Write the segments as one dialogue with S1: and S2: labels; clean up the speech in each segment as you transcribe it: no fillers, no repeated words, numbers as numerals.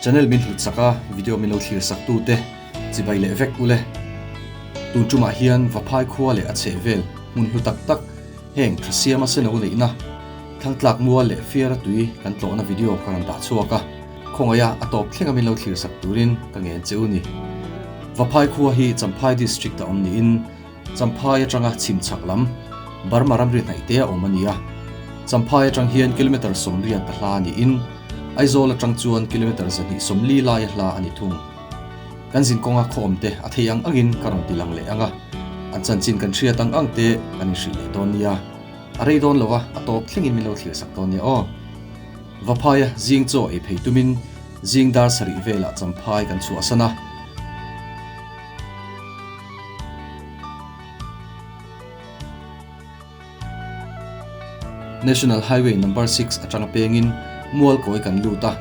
S1: Channel min hlut sak a, video min lo thlir sak tu te chibai leh vek ule. Tun tumah hian Vaphai khua leh a chheh vel hmun hlu tak tak heng tha siama seno neihna Thangtlak mual leh Fiara tui kan tlawhna video ka rawn dah chhuak a, khawngaih a a tawp thlenga min lo thlir sak turin ka ngen che u ni. Vaphai khua hi Champhai District a awm niin Champhai atanga chhim chhak lam Burma ramri hnaih te a awm a ni a. Champhai atang hian kilometre 80 a hla niin Aizawl atang chuan kilometre 240 lai a hla a ni thung. Kan zin kawnga khaw awm te a thei ang angin ka rawn ti lang leh ang a, an chanchin kan hriat ang ang te kan inhrilh leh dawn nia. A rei dawn lo a, a tawp thlengin min lo thlir sak dawn nia aw. Vaphaia zing chaw ei phei tumin zing dar sarih velah Champhai kan chhuahsan a. National Highway Number 6 atanga pengin Mualkawi kan lut a.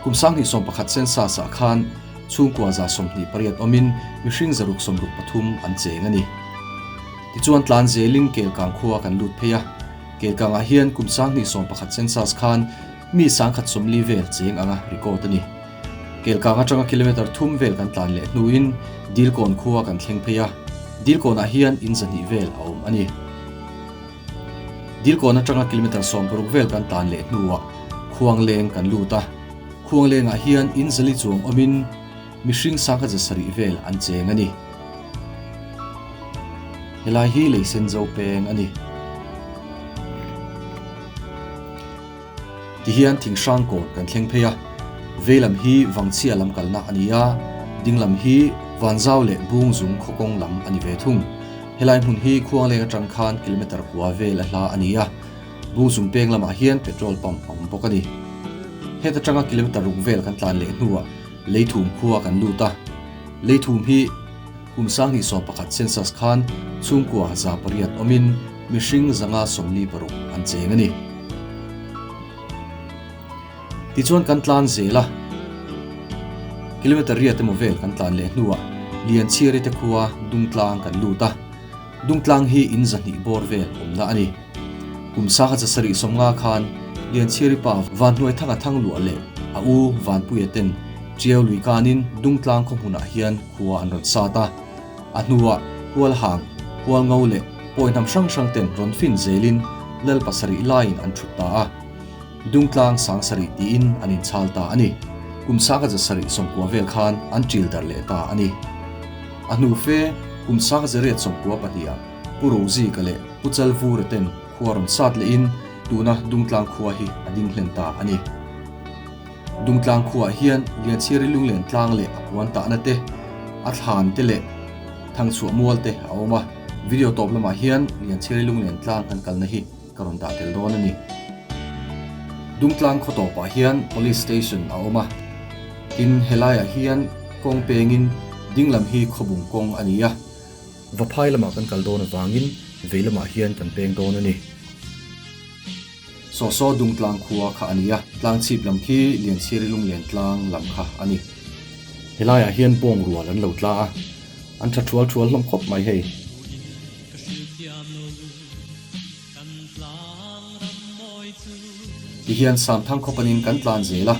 S1: Kum 2011 census ah khan chhungkua 28 awmin mihring 663 an cheng a ni. Tichuan tlan zelin Kelkang khua kan lut phei a. Kelkangah hian kum 2011 census khan mi 140 vel cheng anga record a ni. Kelkang atanga kilometre thum vel kan tlan leh hnuin Dilkawn khua kan thleng phei a, Dilkawnah hian in zahnih vel a awm a ni. Dilkawn atanga kilometre 60 vel kan tlan leh hnuah Khuangleng kan lut a, Khuanglengah hian in zali chuang awmin mihring 170 vel an cheng a ni. Helai hi leisen zo peng a ni. Tihian thing hrang kawn kan thleng phei a, vei lam hi Vangchhia lam kalna a ni a, ding lam hi Vanzau leh Bungzung khawkawng lam a ni ve thung. Helai hmun hi Khuangleng atang khan kilometre kua vel a hla a ni a, Bungzung peng lamah hian petrol pump a awm bawk a ni. Het atanga kilometre ruk vel kan tlan leh hnuah Leithum khua kan lut a, Leithum hi kum 2011 census khan chhungkua 800 awmin mihring 546 an cheng a ni. Tichuan kan tlan zel a, kilometre riat emaw vel kan tlan leh hnuah Lianchhiari te khua Dungtlang kan lut a, Dungtlang hi in zahnih bawr vel awmna a ni. Kum 1750 khan Lianchhiari pa Vanhnuai Thanga thang luah leh a u Vanpuia ten Tiau lui kanin Dungtlang khaw hmunah hian khua an rawn sat a. A hnuah Hualhang, Hualngo leh pawi hnam hrang hrang ten rawn fin zelin Lal pasarih laiin an thut ta a. Dungtlang 7000 tiin an inchhal ta a ni. Kum 1790 vel khan an ṭil dar leh ta a ni. A hnu fe kum 1892 ah Pu Rozika leh Pu Chalvura ten khua rawn sat lehin tuna Dungtlang khua hi a ding hlen ta a ni. Dungtlang khuaah hian Lianchhiari lunglen tlang leh a puan tahna te, a thlan te leh thangchhuah mual te a awm a. Video tawp lamah hian Lianchhiari lunglen tlang kan kalna hi ka rawn dah tel dawn a ni. Dungtlang khaw tawpah hian Police Station a awm a, tin helaiah hian kawng pengin dinglam hi khawbung kawng a ni a. Vaphai lamah kan kal dawn avangin vei lamah hian kan peng dawn a ni. Saw saw Dungtlang khua kha a ni a, tlang chhip lam khi Lianchhiari lunglen tlang lam kha a ni. Helaiah hian bawng rual an lo tla a, an tha thual thual hlawm khawp mai hei. Tihian Samthang khaw panin kan tlan zel a.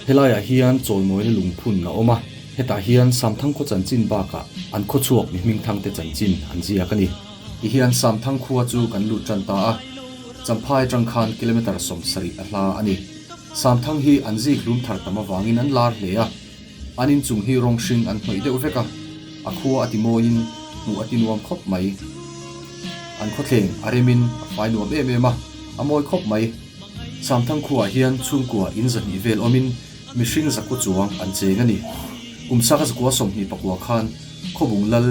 S1: Helaiah hian chawimawina lungphun a awm a, hetah hian Samthang khaw chanchin bakah an khawchhuak mi hmingthangte chanchin an ziak a ni. Tihian Samthang khua chu kan lut tan ta a, Champhai atang khan kilometre 70 a hla a ni. Samthang hi an zik hlum thar tam avangin an lar hle a, an inchung hi rawng hring an hnawih deuh vek a, a khua a ti mawiin hmuh a ti nuam khawp mai. An khawthleng a remin a fai nuam em em a, a mawi khawp mai. Samthang khuaah hian chhungkua in zahnih vel awmin mihring zakua chuang an cheng a ni. Kum saka zakua 29 khan Khawbung Lal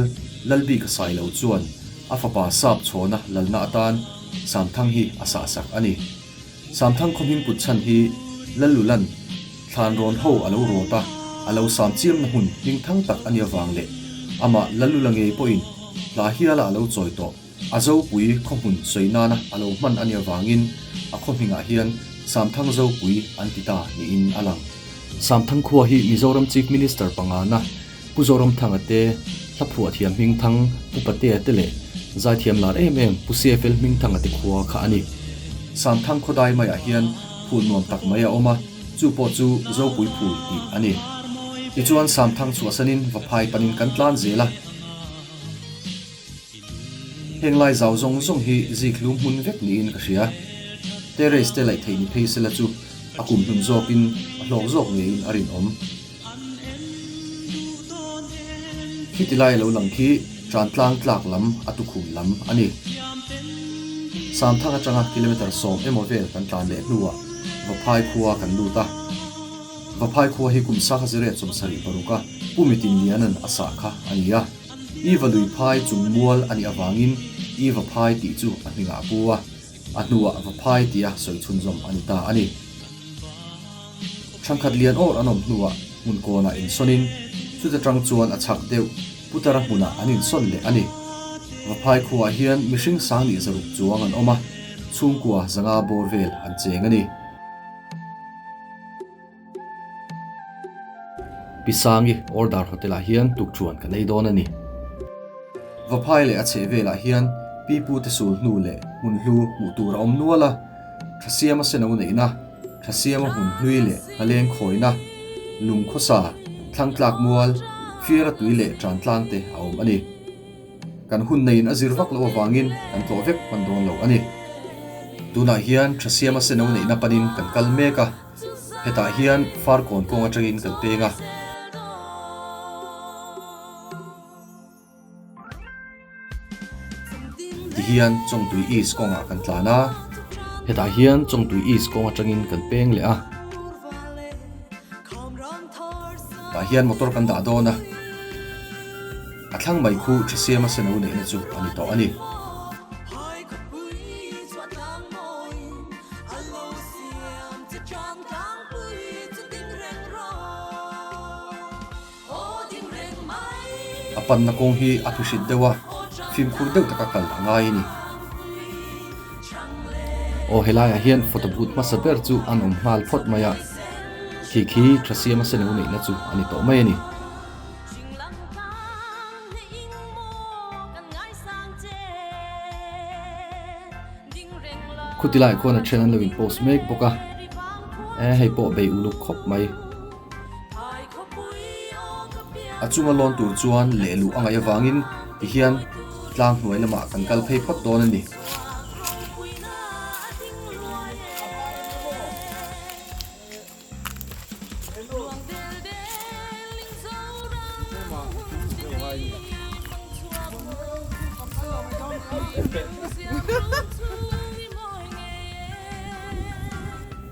S1: Lalbika Sailo chuan a fapa Sap chhawna lalna atan Samthang hi a sahsak a ni. Samthang khaw hming put chhan hi Lallulan thlan rawn ho a lo rawt a, a lo sam chiamna hmun hmingthang tak a nih avang leh amah Lallula ngei pawhin hla hiala a lo chawi tawh. A Zopui khaw hmun sawi nana a lo hman a nih avangin a khaw hmingah hian Samthang Zopui an ti ta niin a lang. Samthang khua hi Mizoram Chief Minister pangana Pu Zoramthanga te, Hlaphuah thiam Hmingthang, Pu Patea te leh Zaithiam lar em em Pu CFL Hmingthanga te khua kha a ni. Samthang khawdai maiah hian Phul nuam tak mai a awm a, chu pawh chu Zopui phul tih a ni. Tichuan Samthang chhuahsanin Vaphai panin kan tlan zel a. Heng lai zau zawng zawng hi zik hlum hmun vek niin ka hria. Terrace te laih theih ni phei sela chu a kum hnun zawkin a hlawk zawk ngeiin a rinawm. Khiti lai lo lang khi Trantlang tlak lam a tukhum lam a ni. Samthang atanga kilometre 10 emaw vel kan tlan leh hnuah Vaphai khua kan lut a. Vaphai khua hi kum sangha ziriat 76 a Pu Mitin Liana'n a sah kha a ni a. Iva lui phai chung mual a nih avangin Iva phai tih chu a hmingah a pu a, a hnuah va phai tia sawi chhunzawm a ni ta a ni. Thangkhat lian awr an awm hnuah hmun kawnah insawnin chuta tang chuan a chhak deuh Putara hmunah an insawn leh a ni. Vaphai khuaah hian mihring sang nih 600 chuang an awm a, chhungkua 500 bawr vel an cheng a ni. Pi Sangi Order Hotel ah hian tukṭhuan kan ei dawn a ni. Vaphai leh a chheh velah hian pi pu te sul hnu leh hmun hlu hmuh tur a awm nual a, Thasiama seno neihna, Thasiama hmun hlui leh nghaleng khawina, lung khawsa, thlangtlak mual, fiara tui leh ṭan tlang te a awm a ni. Kan hun neiin a zir vak loh avangin kan tlawh vek hman dawn lo a ni. Tunah hian Thasiama seno neihna panin kan kal mek a. Hetah hian Farkawn kawng atangin kan peng a. Tihian Chawngtui East kawngah kan tlan a. Hetah hian Chawngtui East kawng atangin kan peng leh a. Tah hian motor kan dah dawn a. A thlang mai khu Thasiama seno neihna chu a ni tawh a ni. A panna kawng hi a phihrit deuh a, fimkhur deuh taka kal a ngai a ni. Aw helaiah hian photo booth hmasa ber chu an awm nghal phawt mai a, khi khi tha siama seno neihna chu a ni tawh mai a ni. Khuti lai khuan a then an lo in post mek bawk a e hei pawh bei uluk khawp mai a chunga lawn tur chuan leh luh a ngaih avangin tihian tlang hnuai lamah kan kal phei phawt dawn a ni.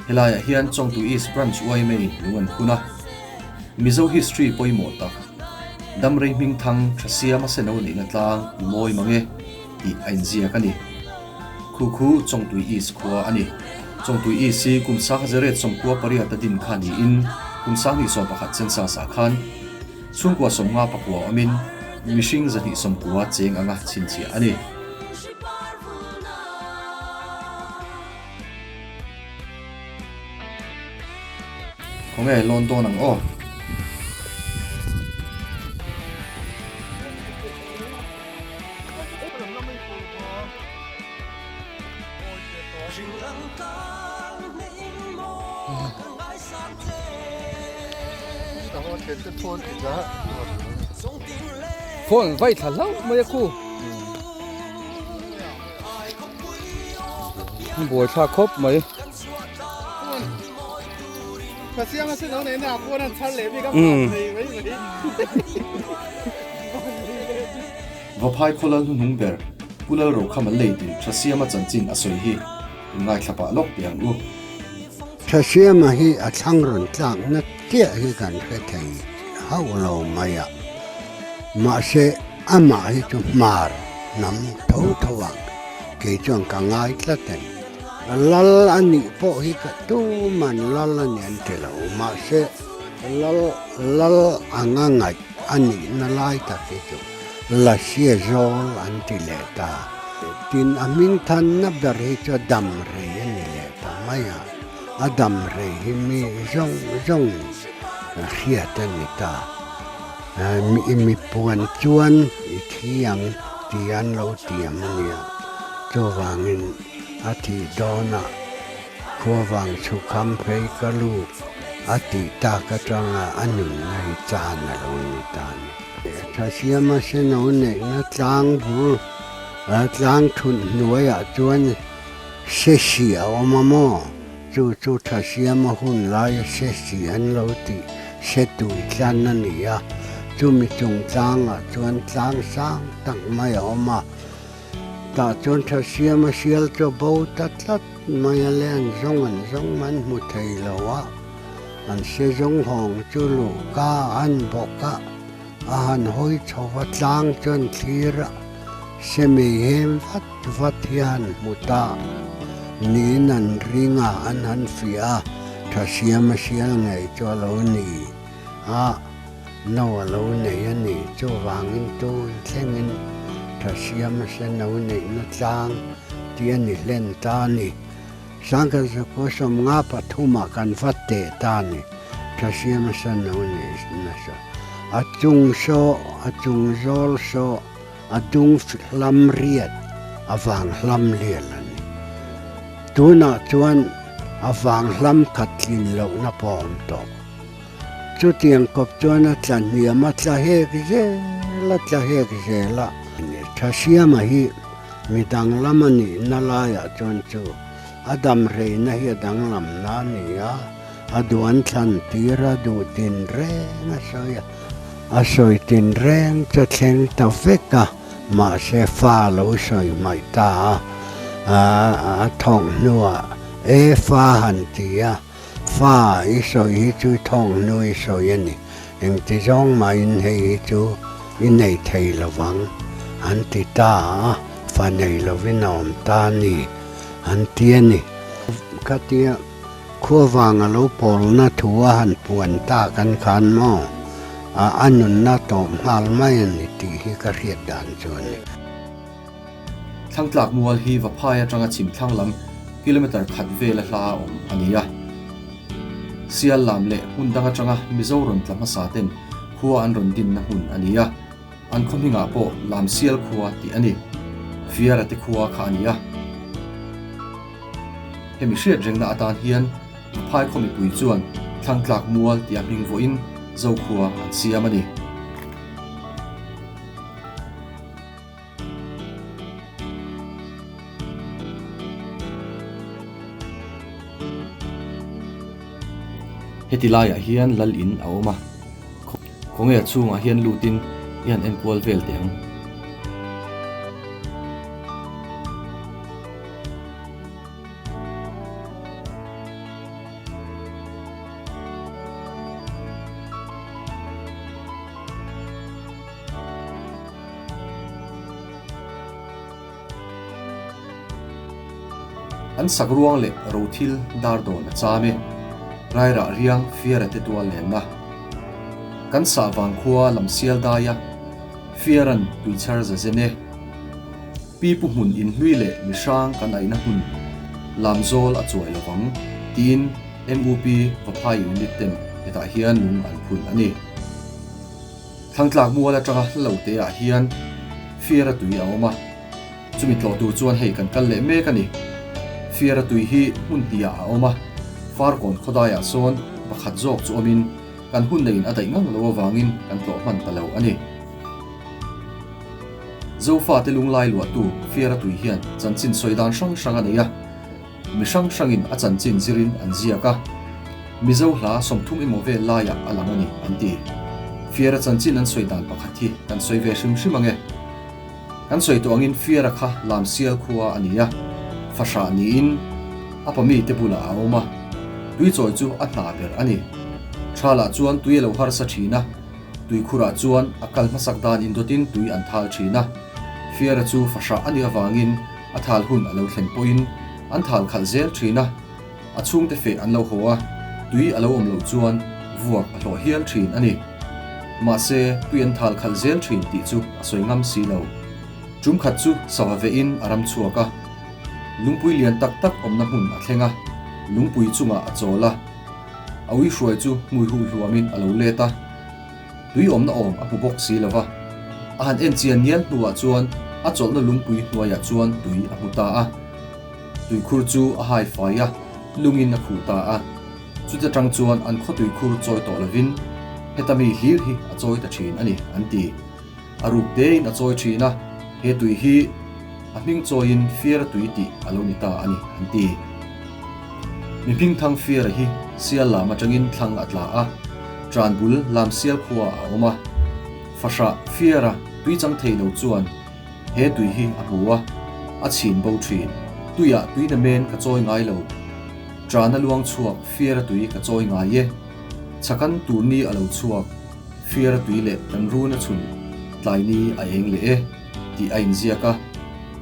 S1: Helaiah hian Chawngtu East Branch yma lung an phun a, Mizo history pawimawh tak, Damrei hmingthang Thasiama Seno neihna tlang i mawi mang e tih a inziak a ni. Khu khu Chawngtui East khua a ni. Chawngtui East hi kum 1998 a din kha niin kum 2011 census ah khan chhungkua 59 awmin mihring 290 cheng anga chhinchhiah a ni. Khawnge lawn dawn ang aw.
S2: Phone vai thla hlauh mai a khu buai thlak khawp mai
S1: Vaphai khawlal hnuhnung ber Pu Lalrokhama leitin Thasiama chanchin a sawi hi inngaithla pah lawk teh ang u.
S3: Thasiama hi a thlang rawn tlakna chiah hi kan hre thei hauh lo mai a, mahse amah hi chu hmar hnam tho tho ah kei chuan ka ngai tlat a ni. Lal a nih pawh hi ka tuman lal a ni an ti lo, mahse lal lal anga ngaih a nihna lai tak hi chu Lasia zawl an ti leh ta. Tin, a hming thanna ber hi chu a dam rei a ni leh ta mai a, a dam rei hi mi zawng zawngin hriat a ni ta. I mipuan chuan i thi ang tih an lo tiam a nia, chuvangin a thih dawnah. Khuavang chhukham phei ka lut a tih tak atanga a nunna hi chan a lo ni ta a ni. Thasiama seno neihna tlang bul tlang thut hnuaiah chuan Sesi a awm a maw? Chu chu Thasiama hun laia Sesi an lo tih se tui tlan a ni a, chumi chung tlangah chuan tlang sang tak mai a awm a. Tah chuan Thasiama sial chu a bo ta tlat mai a le, an zawng an zawng an hmu thei lo a, an se zawng hawng chu luhka an bawk a, a han hawi chho va tlang chuan thlir a, se mei hem vat vat hian hmu ta niin an ring a, an han fiah a, Thasiama sial ngei chu a lo ni a. No a lo nei a ni. Chuvangin tun thlengin Thasiam a se no neihna tlang tih a ni hlen ta a ni. Sangkhat zakua 53 ah kan va teh ta a ni. Thasiam a se no neihna saw a chung saw, a chung zawl saw, a dung hlam riat, a vang hlam lian a ni. Tunah chuan a vang hlam khat tlin lohna pawh a awm tawh. Chutiang kawp chuan a tla hniam a tla hek zel a tla hek zel a. Thasiama hi mi danglam a nihna laiah chuan chu a dam reina hi a danglamna a ni a, a duan thlan tir a duh tin reng a sawi a, a sawi tin reng chu a thleng ta vek a, mahse fa a lo sawi hmaih ta a, a thawk hnuah e fa han ti a. Fa i sawi hi chu thawng hnu i sawi a ni. Engti zawng mahin hei hi chu i nei thei lovang an ti ta a, fa nei lovin a awm ta a ni an ti a ni. Khatia khuavang a lo pawlna thu a han puan tak an khan maw a nunna tawp nghal mai a ni tih hi ka hriat dan chu a ni.
S1: Thlangtlak mual hi Vaphai atanga chhim thlang lam kilometre khat vela hla a awm a ni a. Sial lam leh hmun dang atanga Mizo rawn tla hmasa ten khua an rawn dinna hmun a ni a. An khaw hmingah pawh Lamsial khua tih a ni. Fiara te khua kha a ni a. Hemi hriat rengna atan hian Vaphai khaw mipui chuan Thlangtlak mual tia hming vawiin Zokhua an siam a ni. Heti laiah hian lal in a awm a, khawnge a chhungah hian lutin i han enkual vel teh ang. An sak ruang leh rothil dar dawn a cham e. Rairah riang fiara te tual lenna. Kan sah vang khua lam sial dai a, fiaran tuichhar za zen e. Pi pu hmun inhlui leh mihrang kan aihna hmun lam zawl a chuai lovang tiin MUP Vaphai Unit ten hetah hian lung an phun a ni. Thlangtlak mual atanga hla lo te ah hian Fiara tui a awm a, chumi tlawh tur chuan hei kan kal leh mek a ni. Fiara tui hi hmun hnih ah a awm a, Farkawn khawdai ah sawn pakhat zawk chu awmin kan hun neiin a daih ngang lo avangin kan tlawh hman ta lo a ni. Zofate lunglai luahtu Fiara tui hian chanchin sawi dan hrang hrang a nei a. Mi hrang hrangin a chanchin zirin an ziak a, Mizo hla 30 emaw vel laiah a lang a ni, an ti. Fiara chanchin an sawi dan pakhat hi kan sawi ve hrim hrim ang e. Kan sawi tawh angin Fiara kha Lamsial khua a ni a, fahrah niin a pami te bulah a awm a, tuichawi chu a hna ber a ni. Thalah chuan tui a lo harsa thin a, tuikhurah chuan a kal hmasak dan indawtin tui an thal thin a, Fiara chu fahrah a nih avangin A thal hun a lo thlen pawhin an thal khalh zel thin a, a chhungte feh an lo haw a, tui a lo awm loh chuan vuak a hlawh hial thin a ni. Mahse, tui an thal khalh zel thin tih chu a sawi ngam si lo. Tum khat chu sava vehin a ram chhuak a, lungpui lian tak tak awmna hmun a thleng a, lungpui chungah a chawl a, a ui hruai chu hmui huh hluamin a lo let a. Tui awmna awm a hmu bawk si lo va, a han en chian ngial hnuah chuan a chawlhna lungpui hnuaiah chuan tui a hmu ta a. Tuikhur chu a hai fai a, lungin a khuh ta a. Chuti atang chuan an khawtui khur chawi tawh lovin heta mi hlir hi a chawi ta thin a ni, an ti. A ruk tein a chawi thin a, he tui hi a hming chawiin Fiara tui tih a lo ni ta a ni, an ti. Mi hmingthang Fiara hi sial lam atangin thlang a tla a, tan bul lam sial khua a awm a. Fahrah Fiara tui chang thei lo chuan he tui hi a hmu a, a chhin bo thin. Tuiah tui na men ka chawi ngai lo. Tana luang chhuak Fiara tui ka chawi ngai e. Chhakan tur ni a lo chhuak Fiara tui leh kan run a chhun tlai ni a eng leh e tih a inziak a,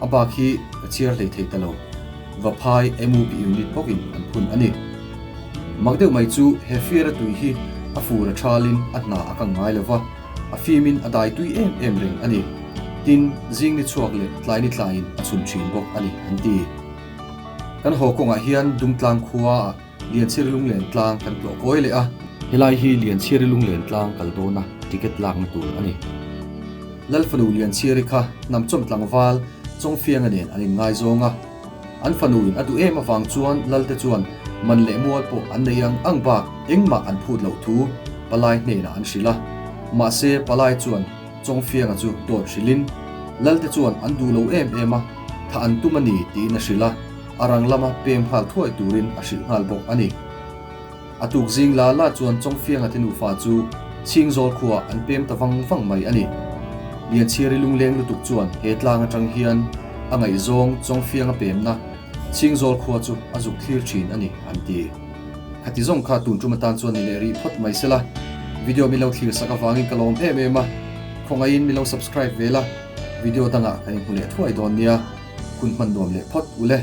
S1: a bak hi ka chhiar hlei thei ta lo. Vaphai MUP unit bawkin an phun a ni. Mak deuh mai chu he Fiara tui hi a fur a thalin a hna a kang ngai lo va, a fimin a dai tui em em reng a ni. Tin, zing ni chhuak leh tlai ni tlaiin a chhun thin bawk a ni an ti. Kan haw kawngah hian Dungtlang khuaah Lianchhiri Lunglen tlang kan tlawh kawi leh a. Helai hi Lianchhiri Lunglen tlang kal dawna ticket lakna tur a ni. Lalfanu Lianchhiri kha hnamchawm tlangval Chawngfianga nen an inngaizawng a. An fanuin a duh em avang chuan Lalte chuan man leh mual pawh an nei ang ang bak engmah an phut loh thu Palai hnenah an hrilh a. Mahse Palai chuan Chawngfianga chu dawt hrilhin, Lalte chuan an duh lo em em a, thah an tum a ni tiin a hrilh a, a rang lama pem nghal thuai turin a hrilh nghal bawk a ni. A tuk zing la la chuan Chawngfianga te nufa chu Chhingzawl khuaah an pem ta vang vang mai a ni. Lianchhiari lungleng lutuk chuan he tlang atang hian a ngaihzawng Chawngfianga pemna Chhingzawl khua chu a zuk thlir thin a ni an ti. Khati zawng kha tun tum atan chuan ni leh rih phawt mai sela. Video min lo thlir sak avangin ka lawm em em a, khawngaihin min lo subscribe ve la, video dangah kan inhmu leh thuai dawn nia, hun hman nuam leh phawt ule.